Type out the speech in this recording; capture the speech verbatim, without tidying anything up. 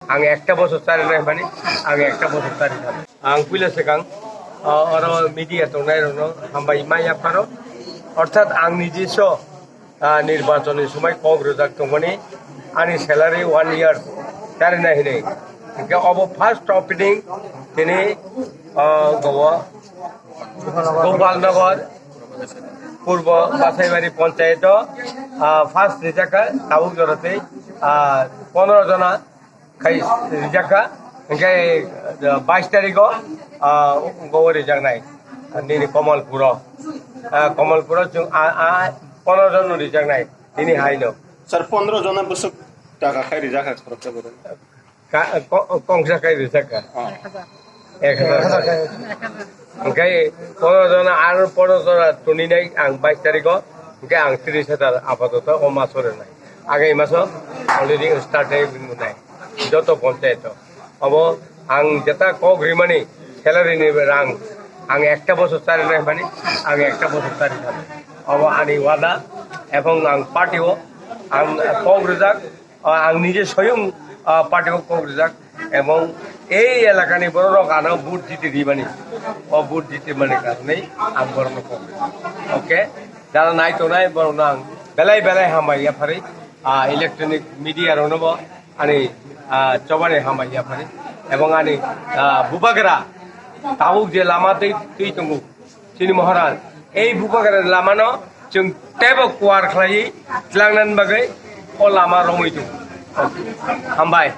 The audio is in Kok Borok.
Ang ekta bosor chari nai mani, ang ekta bosor chari thani. Ang puila sekang, ah, oro media tongnai rokno hambai ma yapharo. Orthat ang nijiso, ah, nirbachon ni somoi kok rwjak tongmani, ani salary one year chari nai hinwi. Hingke obo first opening tini, ah, gobo Gopalnagar, Purbo Basaibari Panchayato, ah, first rijak kha, tabuk jora tei, ah, pondro jona khai rijak kha, hingke, ah, bais tarikh o, ah, gobo rijak nai, nini Kamalpuro, ah, Kamalpuro chwng, ah, ah, pondro jon no rijak nai, nini hai no. Sir, pondro jona bwswk taka khai rijak kha khoroksa bwrwi? Ka-, ko-, kongsa kai rijak kha? Ah. Ek hazar. Hingke pondro jona, aro pondro jona tuni nai ang bais tarikh o, hingke ang tris hazar apatoto o maso rwnai. Agai maso already start nai nai. Joto panchayat o. Obo ang jeta kok rimani salary ni rang ang ekta bosor chari nai mani, ang ekta bosor chari thani. Obo ani wada, ebong ang party o ang kok rijak, ah, ang nije soyung, ah, party o kok rijak, ebong ei elakani bororok ano vote jiti rimani, o vote jiti mani karone ang borokno kok rijak. Okay, jara nai tongnai borokno ang belai belai hambai yaphari, ah, electronic media rokno bo ani, ah, chobani hambai yaphari, ebong ani, ah, bubagra tabuk je lama twi twi tongo, chini Maharaj, ei bubagra lamano chwng teibo kuar khlaiwi tlangnani bagwi o lama romwi tongo. Hambai.